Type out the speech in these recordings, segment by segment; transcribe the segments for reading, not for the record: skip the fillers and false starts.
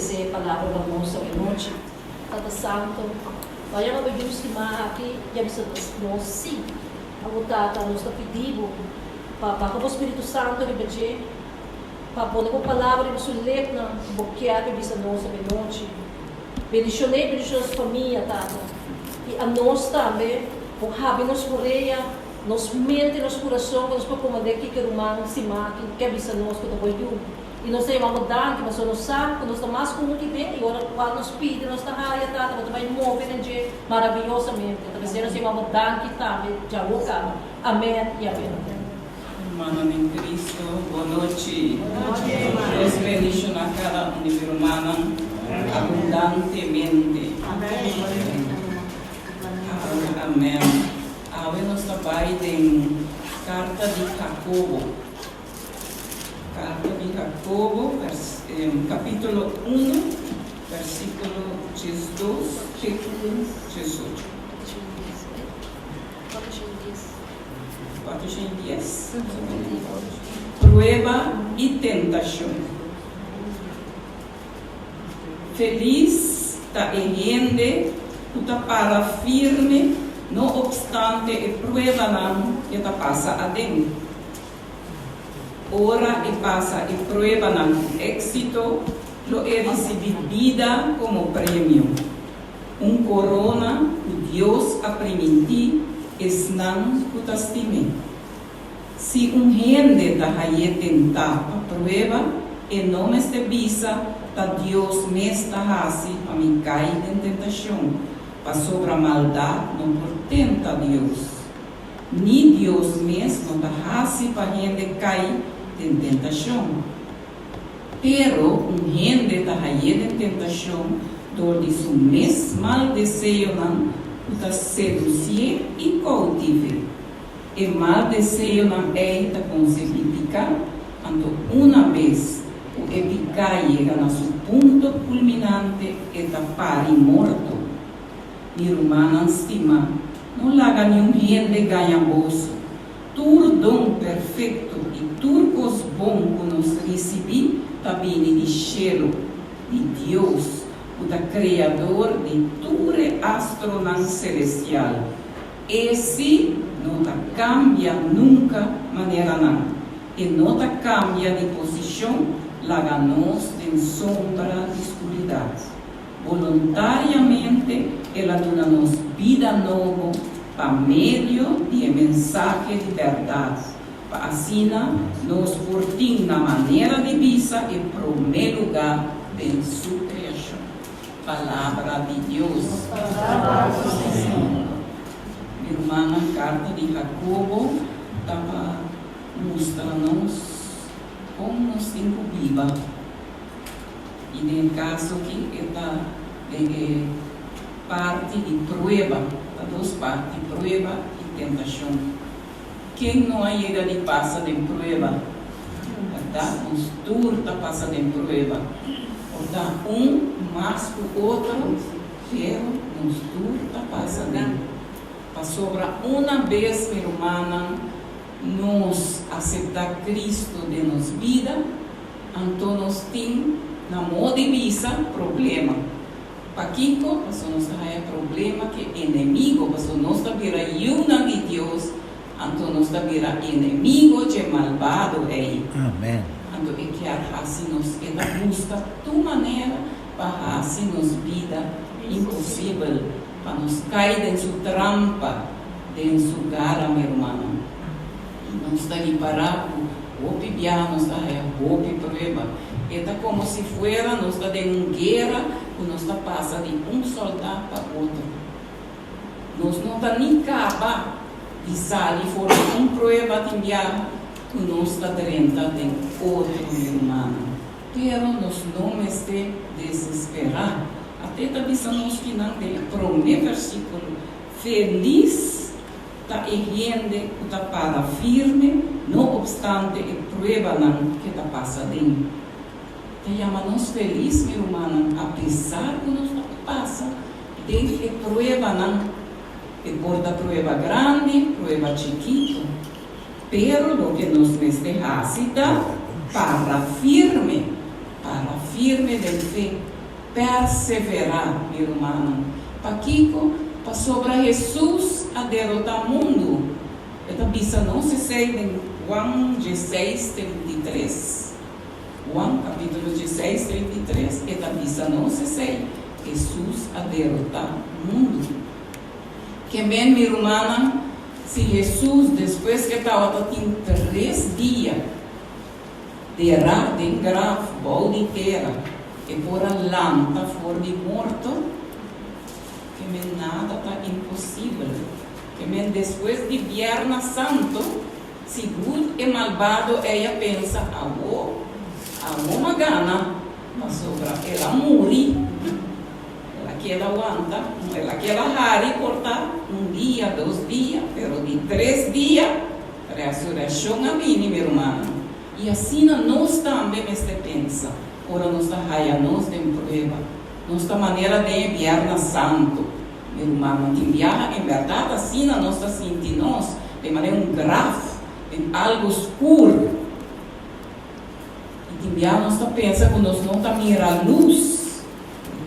trese e palabra pa nos awe nochi. Tata Santo, bo a yama bo yu stimá aki i a bisa nos sí. Awor Tata, nos ta pidi bo pa baha bo Spiritu Santo riba dje, pa pone bo palabra riba su lepnan ku bo kier pa e bisa nos awe nochi. Bendishon'é i bendishona su famia, Tata. I anos tambe, bo habri nos orea, nos mente, nos kurason pa nos por komand'é kiko e ruman stimá aki ke bisa nos ku ta bo yu. I nos ta yama bo danki pasobra nos sa ku nos ta mas ku un ki den i ora kual nos pidi nos ta haya, Tata, bo ta bai move den dje maraviyosamente. Ta p'esei nos yama bo danki tambe djawo kaba. Amen i amen. Rumannan den Cristo, bo nochi. Dios bendiciona cada un di mi rumannan abundantemente. Amen. Awe nos ta bai den carta di Jacobo. Carta di Jacobo, capitulo uno, versiculo 12 te cu 18. 410. Prueba i tentashon. Felis ta e hende ku ta para firme no opstante e pruebanan ke ta pasa aden. Ora e pasa e pruebanan ku éksito, lo e risibí bida komo premio. Un korona ku Dios a primintí esnan ku ta stim'é. Si un hende ta hañ'é tentá pa prueba, e no mester bisa, Ta Dios mes ta hasi pa mi kai den tentashon, pasobra maldat no por tenta Dios. Ni Dios mes no ta hasi pa hende kai den tentashon. Pero un hende ta haye den tentashon dor di su mes mal deseonan ku ta sedusié i koutiv'é. E mal deseonan ei ta konsebí piká, anto una bes ku e piká yega na su punto kulminante e ta pari morto. Mi rumannan stimá, no laga niun hende gaña boso. Tur don perfekto i tur kos bon ku nos risibí ta bini di shelu, di Dios, ku ta Kreador di tur e astronan selestial. E sí no ta kambia nunka manera nan. E no ta kambia di posishon laga nos den sombra di skuridat. Boluntariamente el a duna nos bida nobo pa medio di e mensahe di bèrdat, pa asina nos por tin na manera di bisa e promé lugá den su kreashon. Palabra di Dios. Mi rumannan, karta di Hakobo ta pa mustra nos kon nos tin ku biba. I den e kaso aki e ta den e parti di prueba, ta dos parti, prueba i tentashon. Ken no a yega di pasa den prueba? Bèrdat, nos tur ta pasa den prueba. Por ta un mas ku otro, pero nos tur ta pasa den. Pasobra una bes, mi rumannan, nos aseptá Cristo den nos bida, Anto nos tin, na modo di bisa, problema. Pakiko? Pasobra nos ta haya problema ku e enemigo, pasobra nos ta bira yunan di Dios, anto nos ta bira enemigo dje malbado ei. Amen. Anto e kier hasi nos, e ta buska tur manera pa hasi nos bida imposibel, pa nos kai den su trampa, den su gara, mi rumannan. Nos ta ripará ku hopi biaha nos ta haya hopi prueba. E ta komo si fuera nos ta den un guera ku nos ta pasa di un sòldá pa otro. Nos no ta ni kaba di sali for di un prueba tin biaha ku nos ta drenta den otro, mi rumannan. Pero nos no mester desesperá. Até ta bisa nos kinan den e promé versíkulo, Felis Ta e hende ku ta para firme no opstante e pruebanan ke ta pasa den. Ta yama nos felis, mi rumannan, apesar ku nos ta pasa den e pruebanan. E por ta prueba grandi, prueba chikitu, pero loke nos mester hasi ta para firme, para firme den fe. perseverá, mi rumannan. Pakiko? Pasobra Hesus a derotá mundu. E ta bisa nos esei den Juan dieseis, 33. Juan kapítulo dieseis, 33, e ta bisa nos esei, Hesus a derotá mundu. Ke men, mi rumannan, si Hesus, despues ke tabata tin tres dia derá den graf bou di tera, e por a lanta for di morto? Ke men nada ta imposibel. Ke men despues di Bierna Santo, sigur e malbado ei a pensa, Awo, awo m'a gana, pasobra el a muri. El a keda wanta, el a keda hari por ta un dia, dos dia, pero di tres dia reasureccion a bini, mi rumannan. I asina nos tambe mester pensa ora nos ta haya nos den prueba. Nos ta manera den e Bierna Santo, mi rumannan. Tin biaha en berdad asina nos ta sinti nos, den manera un graf, den algo scur. I tin biaha nos ta pensa ku nos no ta mira lus,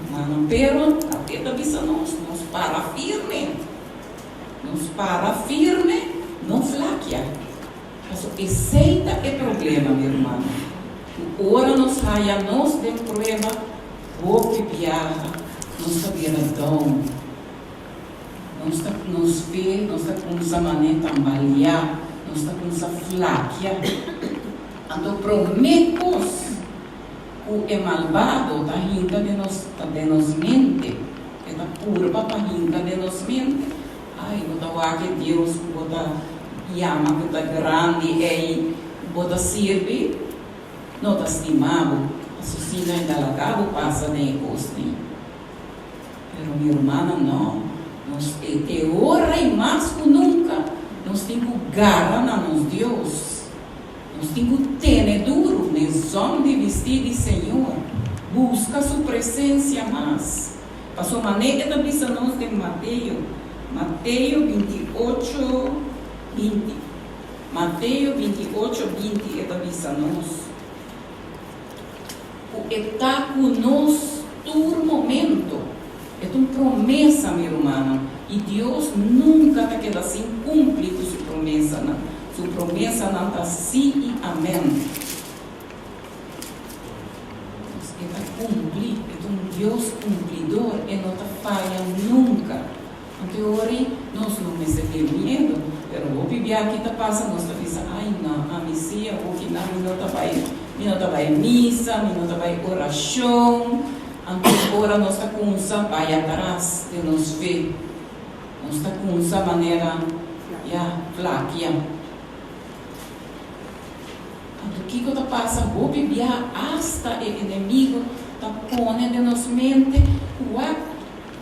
hermano, pero Tabé ta bisa nos, nos para firme, nos para firme, no flakia. Paso esei ta e problema, mi rumannan, ku ora nos haya nos den prueba, hopi biaha nos ta bira down, nos ta nos fe, nos ta kumsa man'é tambaliá, nos ta kumsa flakia. Anto promé kos ku e malbado ta hinka den nos ta den nos mente, e ta purba pa hinka den nos mente, Ai, bo ta wak e Dios ku bo ta yama ku ta grandi ei ku bo ta sirbi, no ta stima bo, pasobra si no e ta laga bo pasa den e kosnan. Pero mi rumannan, no, nos e te ora i mas ku nunka nos tin ku gara na nos Dios. Nos tin ku tene duru n'e zòn di bistí di Señor, buska Su presensia mas. Pasobra manera e ta bisa nos den Mateo, Mateo 28, 20, Mateo 28, 20 e ta bisa nos ku e ta ku nos tur momento. E ta un promesa, mi rumannan, i Dios nunka ta keda sin kumpli ku su promesanan. Su promesanan ta sí i amèn. Nos e ta kumpli, e ta un Dios kumplidor, e no ta faya nunka. Anto e ora ei nos no mester tin miedu, pero hopi bia ki ta pasa nos ta bisa, Ai no, ami sí awoki nan mi no ta bai, mi no ta bai misa, mi no ta bai orashon. Anto e ora nos ta kumsa bai atras den nos fe, nos ta kumsa manera, ya, flakia. Anto kiko ta pasa? Hopi bia asta e enemigo ta pone den nos mente ku wak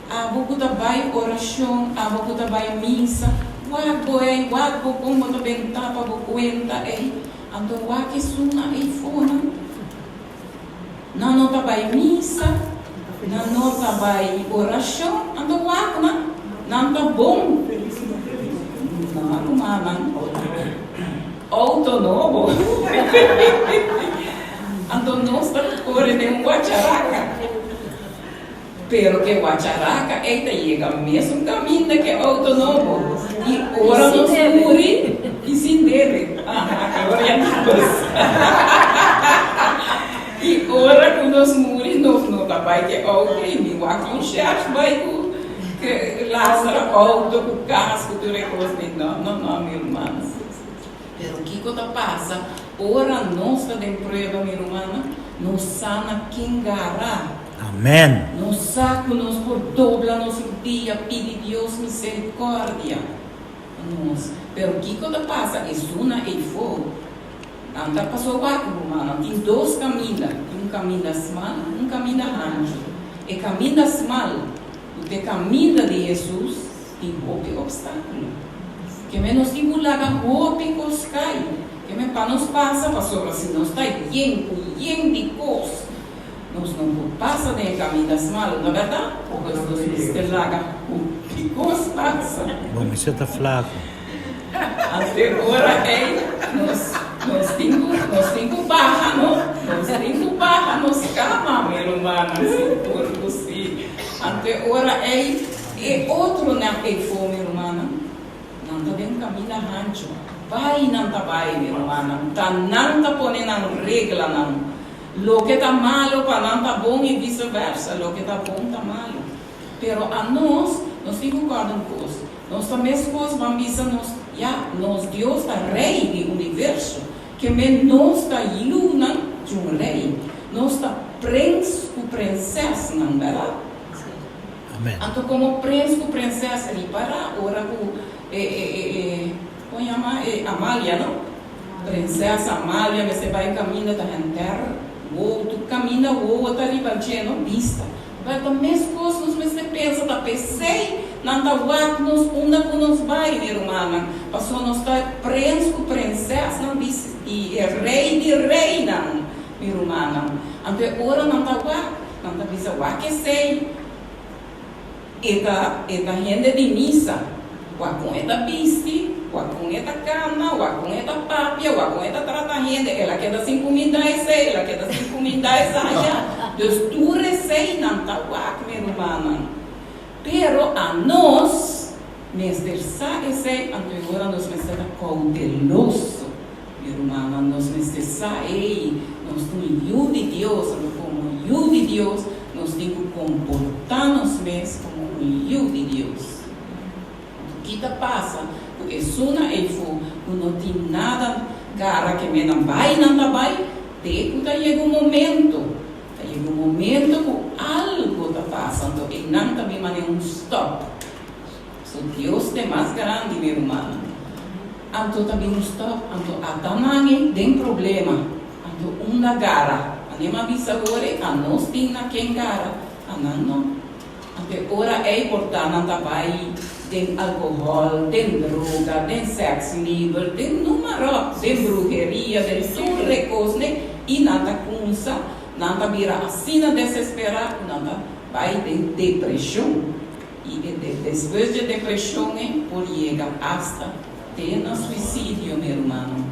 abo ku ta bai orashon, abo ku ta bai misa, wak bo ei, wak bo kon bo ta benta pa bo kuenta ei. Anto wak esun na eifonan. Nan no ta bai misa, nan no ta bai orashon, anto wak nan, nan ta bon. Nan a tuma nan outo nobo. Anto nos ta kore den un wacharaka. Pero ke wacharaka ei ta yega mesun kaminda ke outo nobo. I ora nos muri, i sin debe. Aha, gloria a Dios. I ora ku nos muri, nos no ta bai ke outo ei. Mi wak un shèf bai ku lastra outo, ku kas, ku tur e kos ei. No, no, no, mi rumannan. Pero kiko ta pasa ora nos ta den prueba, mi rumannan? Nos sa na ken gara. Amen. Nos sa ku nos por dobla nos rudia pidi Dios misericordia pa nos. Pero kiko ta pasa esuna eifo? Nan ta paso wak, rumannan. Tin dos kaminda. Tin un kaminda smal, un kaminda hanchu. E kaminda smal, ku ta e kaminda di Hesus, tin hopi obstákulo. Ke men nos tin ku laga hopi kos kai. Ke men pa nos pasa, pasobra si nos ta yen ku yen di kos, Nos no por pasa den e caminda smal, no berdad? Pues nos mester laga hopi cos pasa. Bo mester ta flaco. Anto e ora ey nos nos tin cu nos tin cu baha no, nos tin cu baha nos cama. rumannan, sigur ku si. Anto e ora ei, e otronan eifó, mi rumannan, nan ta den un kaminda hanchu. Bai nan ta bai, mi rumannan. Ta nan ta pone nan reglanan. Loke ta malu pa nan ta bon i viseversa, loke ta bon ta malu. Pero anos, nos tin ku kòrda un kos, nos ta meskos ban bisa nos, ya, nos Dios ta Rei di universo, ke men nos ta yunan di un rei, nos ta prens ku prensèsnan, bèrdat? Amen. Anto komo prens ku prensès ripará ora ku e e e e kon yama e Amalia no? Prinsesa Amalia mester bai kaminda ta henter wowo tur kaminda wowo ta riba dje no bista. Wel ta meskos nos mester pensa ta pesey nan ta wak nos unda ku nos bai mi rumannan paso nos ta prens ku prinsesnan bis di e rey di reynan mi rumannan anto e ora nan ta wak nan ta bisa wak esey E ta e ta hende di misa. Wak kon e ta bisti, wak kon e ta kana, wak kon e ta papia, wak kon e ta trata hende. El a keda sin kuminda esei, el a keda sin kuminda esaya. Dus tur eseinan ta wak, mi rumannan. Pero anos mester sa esei, anto e ora nos mester ta kouteloso, mi rumannan. Nos mester sa, ei, nos ta un yu di Dios, anto komo yu di Dios, Nos tin ku komportá nos mes komo un yu di Dios. Anto ki ta pasa ku esunnan eifó ku no tin nada gara ke menan bai nan ta bai? Te ku ta yega un momento, ta yega un momento ku algo ta pasa, anto einan ta bin manera un stòp. So Dios ta e mas grandi, mi rumannan. Anto ta bin un stòp, anto ata nan ei den problema. Anto unda gara? Anem a bisa ora a nos tin na ken gara, a nan no. Anto e ora ei por ta nan ta bai den alkohòl, den droga, den sèks liber, den numa ròt, den bruheria, den tur e kosnan i nan ta kumsa, nan ta bira asina desesperá ku nan ta bai den depreshon. I e despues dje depreshon ei por yega asta te na suisidio, mi rumannan.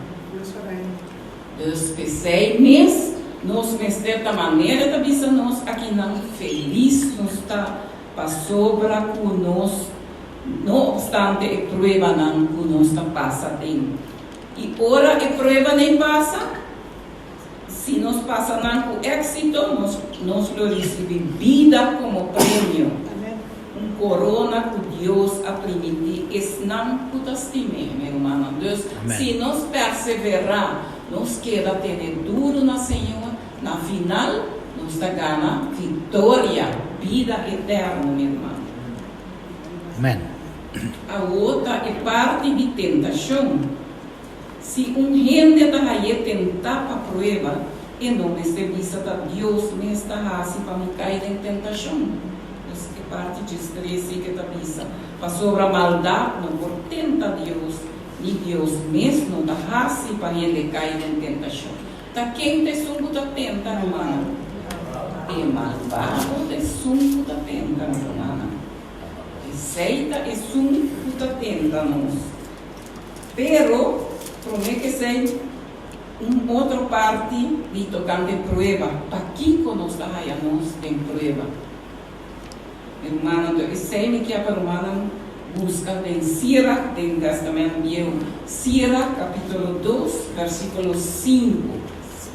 Dus p'esei mes nos mester ta manera ta bisa nos akinan felis nos ta pasobra ku nos no opstante e pruebanan ku nos ta pasa den. I ora e pruebanan pasa, si nos pasa nan ku éksito, nos nos lo risibí bida komo premio, un korona ku Dios a primintí esnan ku ta stim'é, mi rumannan. Dus, si nos perseverá, nos keda tene duru na Señor, na final nos ta gana viktoria, bida eterno, mi rumannan. Amèn. Awor ta e parti di tentashon. Si un hende ta haye tentá pa prueba, e no mester bisa ta Dios mes ta hasi pa mi kai den tentashon. Dus e parti djestres ei ke ta bisa, Pasobra maldat no por tenta Dios, ni Dios mes no ta hasi pa hende kai den tentashon. Ta ken ta esun ku ta tenta, rumannan? E malbado ta esun ku ta tenta, rumannan. Esei ta esun ku ta tenta nos. Pero, promé k'esei, un otro parti di tokante prueba. Pakiko nos ta haya nos den prueba? Mi rumannan, anto esei mi kier pa rumannan buska den Sirach, den Tèstamènt Bieu. Sirach, kapítulo dos, vèrsikulo sinku,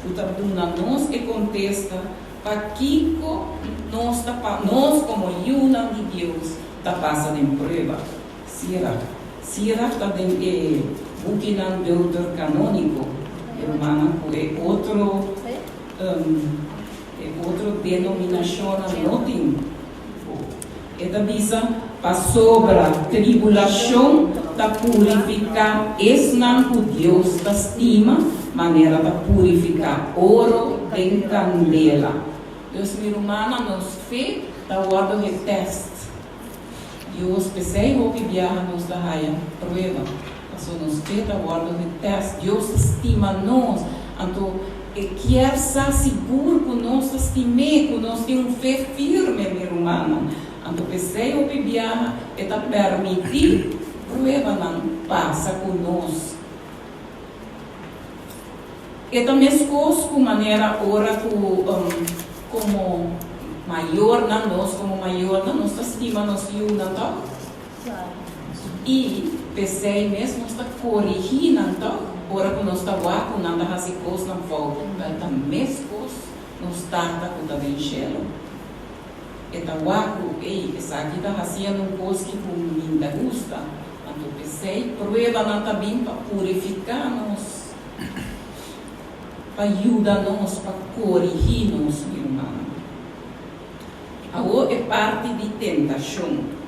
ku ta duna nos e kontesta pakiko nos ta pa, nos komo yunan di Dios ta pasa den prueba. Sirach. Sirach ta den e bukinan deuterkanóniko, e rumannan ku e otro e otro denominashonnan no tin. E ta bisa, Pasobra tribulashon ta purifiká esnan ku Dios ta stima manera ta purifiká oro den kandela. Dus mi rumannan, nos fe ta wòrdu getèst. Dios, p'esei hopi biaha nos ta haya prueba, paso nos fe ta wòrdu getèst. Dios ta stima nos, anto E kier sa sigur ku nos ta stim'é, ku nos tin un fe firme, mi rumannan. Anto p'esei hopi biaha E ta pèrmití pruebanan pasa ku nos. E ta meskos ku manera ora ku. Komo mayornan, nos komo mayornan, nos ta stima nos yunan, tòg? I p'esei mes nos ta korigí nan, tòg? Ora ku nos ta wak ku nan ta hasi kosnan fout. Wèl, ta meskos nos Tata ku ta den shelu. E ta wak ku, ei, esaki ta hasiendo un kos ki ku mi ta gusta. Anto p'esei pruebanan ta bin pa purifiká nos, pa yuda nos, pa korigí nos, mi rumannan. Awor e parti di tentashon.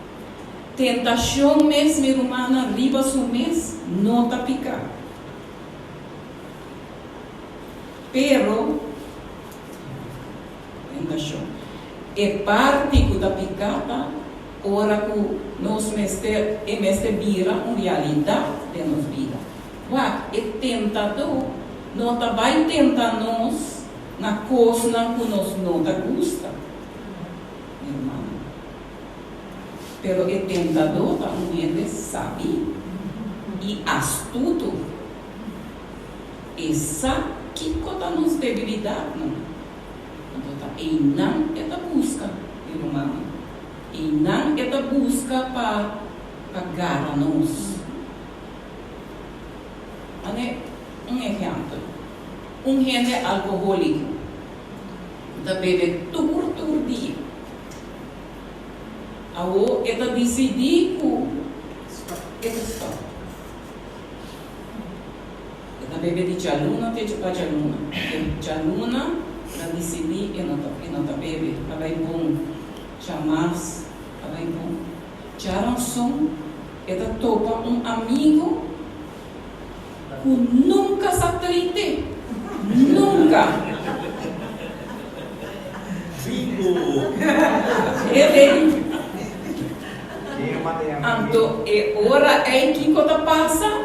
Tentashon mes, mi rumannan, riba su mes no ta piká. Pero, tentashon. E parti ku ta piká ta ora ku nos mester, e mester bira un realidat den nos bida. Wak, e tentadó no ta bai tenta nos na kosnan ku nos no ta gusta, mi rumannan. Pero e tentadó ta un hende sabí i astuto. E sa kiko ta nos debilidatnan. Anto ta einan e ta buska, mi rumannan. Einan e ta buska pa pa gara nos. Ane un ehèmpel, un hende alkohóliko ku ta bebe tur tur dia. Awor e ta disidí ku e ta stòp. E ta bebe di djaluna te pa djaluna. E djaluna el a disidí e no ta e no ta bebe. A bai bon. Djamars a bai bon. Djaranson e ta topa un amigu ku nunka sa trite. Nunka! Bingo! E den. Anto e ora ei kiko ta pasa?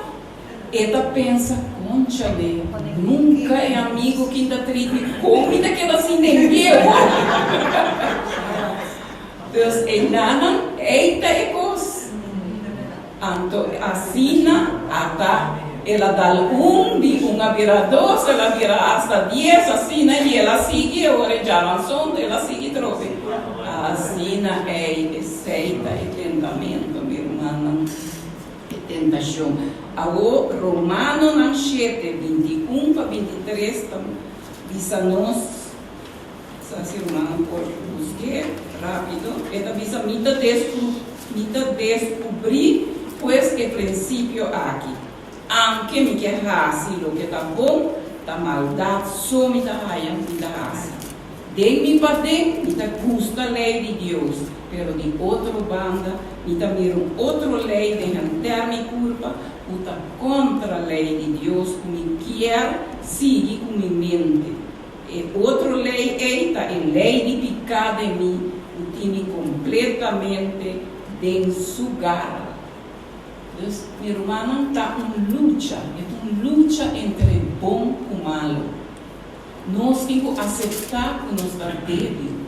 E ta pensa, Conchale, nunca e amigo kin ta triti con mi ta keda sin den bieu. Dus e nanan ei ta e cos. Anto asina ata el a dal un, di un a bira dos, el a bira hasta dies, asina y el a sigui, e ora e djalanson el a sigui trobe. Asina ei esei ta e tentamento, mi rumannan. E tentashon. Awor Romanonan shete, 21 pa 23 ta bisa nos, sa si rumannan por busk'é rápido, e ta bisa, Mi ta mi ta deskubrí pues e prinsipio aki, Anke mi ke hasi loke ta bon, ta maldat so mi ta haña ku mi ta hasi. Den mi paden mi ta gusta lei di Dios, pero di otro banda mi ta mira un otro lei den henter mi kurpa ku ta kontra lei di Dios ku mi kier sigui ku mi mente. E otro lei ei ta e lei di piká den mi ku tin mi kompletamente den su gara. Dus, mi rumannan, ta un lucha, e ta un lucha entre bon ku malu. Nos tin ku aseptá ku nos ta débil,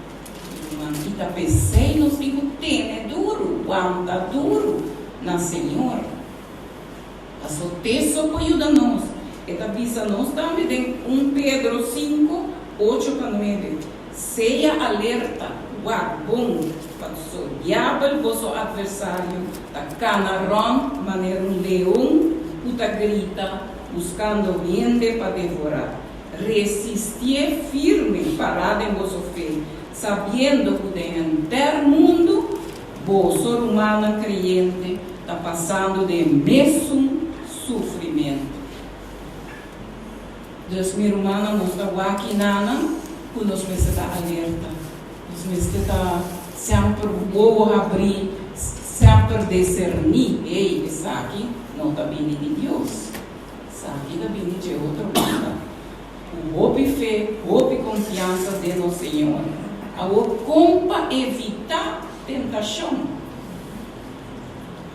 ruman, i ta p'esei nos tin ku tene duru, wanta duru na Señor. Paso te so por yuda nos. E ta bisa nos tambe den 1 Pedro 5, 8 pa 9, Sea alerta, wak bon, paso diabel, boso atversario, ta kana rònt manera un leon ku ta grita, Buskando hende pa devorá. Resistié firme pará den boso fe, sabiendo ku den henter mundu boso rumannan kreyente ta pasando den e mesun sufrimentu. Dus, mi rumannan, nos ta wak inanan ku nos mester ta alerta. Nos mester ta semper wowo habrí, semper deserní, Ey, esaki no ta bini di Dios. Esaki ta bini dje otro banda. Ku hopi fe, hopi konfiansa den nos Señor. Awor, kon pa evitá tentashon?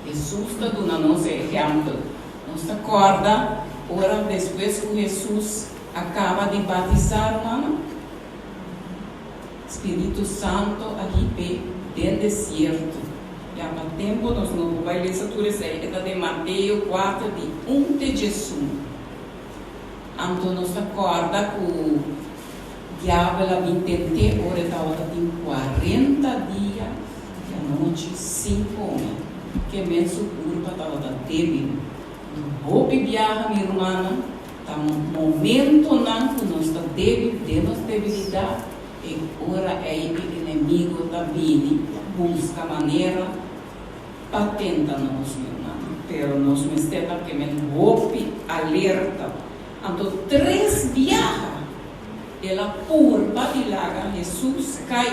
Hesus ta duna nos e ehèmpel. Nos ta kòrda ora despues ku Hesus a kaba di batisá, rumannan? Spiritu Santo a hip'é den desierto. Ya pa tempu nos no por bai lesa tur esei, e ta den Mateo 4 di 1 te 11. Anto nos ta kòrda ku Diabel a bin tent'é ora e tabata tin 40 dia i anochi sin kome. Ke men su kurpa tabata débil. Hopi biaha, mi rumannan, ta momentonan ku nos ta débil den nos debilidat, e ora ei e enemigo ta bini buska manera pa tenta nos, mi rumannan. Pero nos mester ta ke men hopi alerta. Anto tres biaha el a purba di laga Hesus kai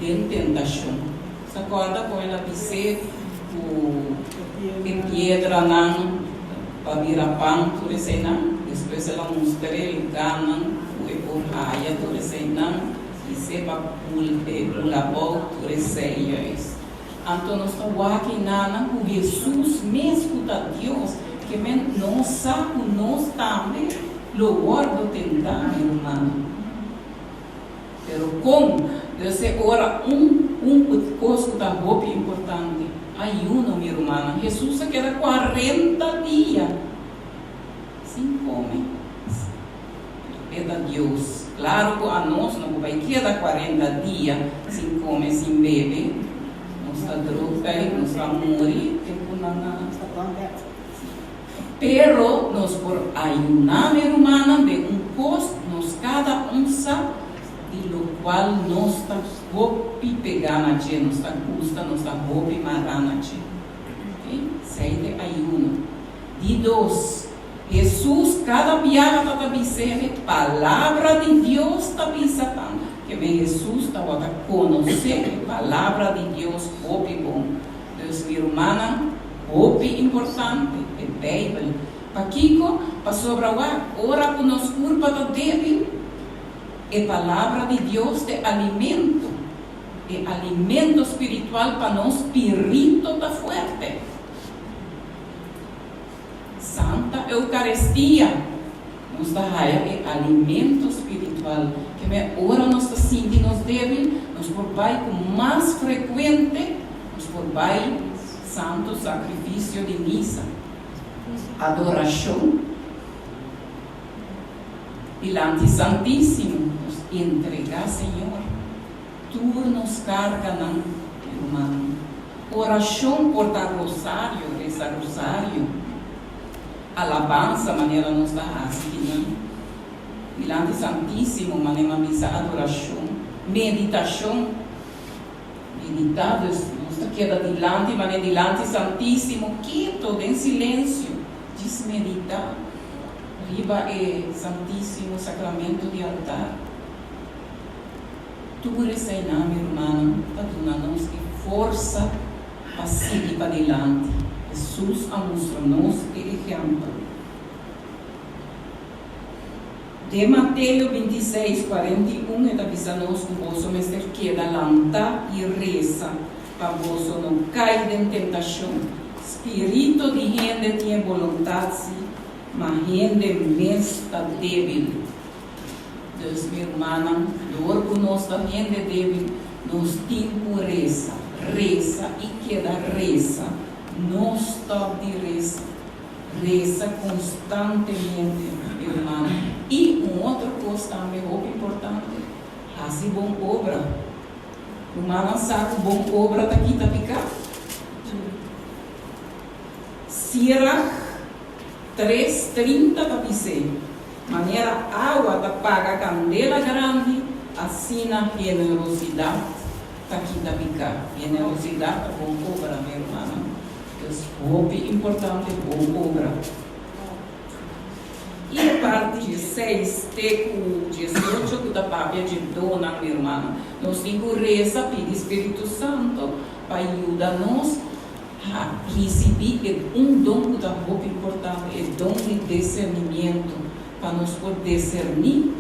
den tentashon. Sa kòrda kon el a bis'é ku e piedranan pa bira pan tur eseinan? Despues el a mustr'é lugánan ku e por haya tur eseinan, bis'é pa bula abou tur esei juist. Anto nos ta wak e nanan ku Hesus mes ku ta Dios, ke men nos sa ku nos tambe lo wòrdu tentá, mi rumannan. Pero kon? Dios e ora un un kos ku ta hopi importante, ayuno, mi rumannan. Hesus a keda 40 dia sin kome. E ta Dios. Claro cu anos no por bay keda 40 dia sin come, sin bebe. Nos ta druk ey, nos ta muri tempo nan a. Pero nos por ayuna, mi rumannan, den un cos, nos cada un sa di locual nos ta hopi pega na dje, nos ta gusta, nos ta hopi mara na dje. Ok? Esey ta e ayuno. Di dos, Hesus kada biaha tabata bis'é, Palabra di Dios ta bisa tan. Ke men Hesus tabata konosé e Palabra di Dios hopi bon. Dus mi rumannan, hopi importante e Beibel. Pakiko? Pasobra wak, ora ku nos kurpa ta débil, e Palabra di Dios ta e alimento, e alimento spiritual pa nos spirito ta fuerte. Santa Eucarestia, nos ta haya e alimento spiritual ke me ora nos ta sinti nos debil, nos por bai ku mas frekuente, nos por bai Santo Sacrificio di Misa, adorashon dilanti Santisimo, nos entrega Señor tur nos karganan, rumannan. Orashon por ta rosario, resa rosario, alabansa manera nos ta hasi kinan, dilanti Santisimo manera mi bisa adorashon, meditashon, medita dus nos ta keda dilanti manera dilanti Santisimo keto den silensio djis medita riba e Santisimo Sacramento di altar. Tur eseinan, mi rumannan, ta duna nos e forsa pa sigui padilanti. Hesus a mustra nos e ehèmpel. Den Mateo 26, 41 e ta bisa nos ku boso mester keda lantá i resa pa boso no kai den tentashon. Spiritu di hende tin e boluntat sí, ma hende mes ta débil. Dus, mi rumannan, dor ku nos ta hende débil, nos tin ku resa, resa i keda resa, no stòp di resa. Resa konstantemente, mi rumannan. I un otro kos tambe hopi importante, hasi bon obra. Rumannan sa ku bon obra ta kita piká? Sirach 3:30 ta bis'é. Manera awa ta paga kandela grandi, asina generosidat ta kita piká. Generosidat ta bon obra, mi rumannan. Dus hopi importante bon obra. I e parti 16 te ku 18 ku ta papia dje donnan, mi rumannan. Nos tin ku resa pidi Spiritu Santo pa yuda nos. Ha risibí e un don ku ta hopi importante, e don di disernimiento, pa nos por diserní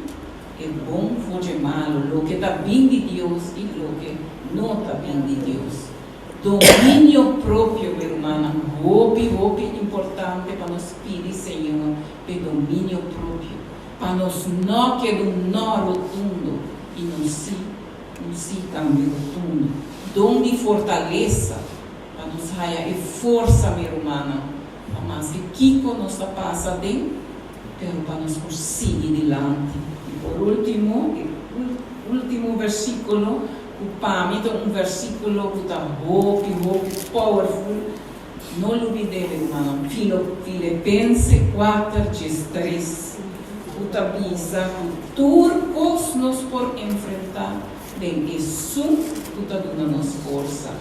e bon for dje malu, loke ta bin di Dios i loke no ta bin di Dios. Dominio propio, mi rumannan, hopi, hopi importante pa nos pidi Señor p'e dominio propio, pa nos no keda un no rotundo i nos sí Un sí tambe rotundo. Don di fortalesa pa nos haya e forsa, mi rumannan, pa maske kiko nos ta pasa den, pero pa nos por sigui dilanti. por último, e último versíkulo, ku pa mi ta un versíkulo ku ta hopi, hopi powerful, no lubid'é, ruman, Filipenses 4, 3, ku ta bisa ku tur kos nos por enfrentá den Esun ku ta duna nos forsa.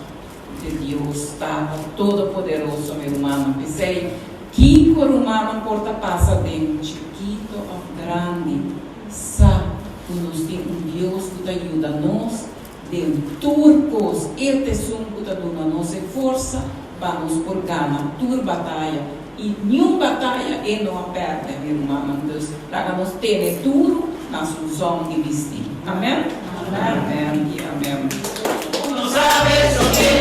Di Dios Tata Todopoderoso, mi rumannan. P'esei, kiko rumannan por ta pasa den, chikitu òf grandi, sa ku nos tin un Dios ku ta yuda nos den tur kos. E ta esun ku ta duna nos e forsa pa nos por gana tur bataya. I niun bataya e no a pèrdè, mi rumannan. Dus, laga nos tene duru na su zòm di bistí. Amèn? Amèn i amèn. No sabes lo que.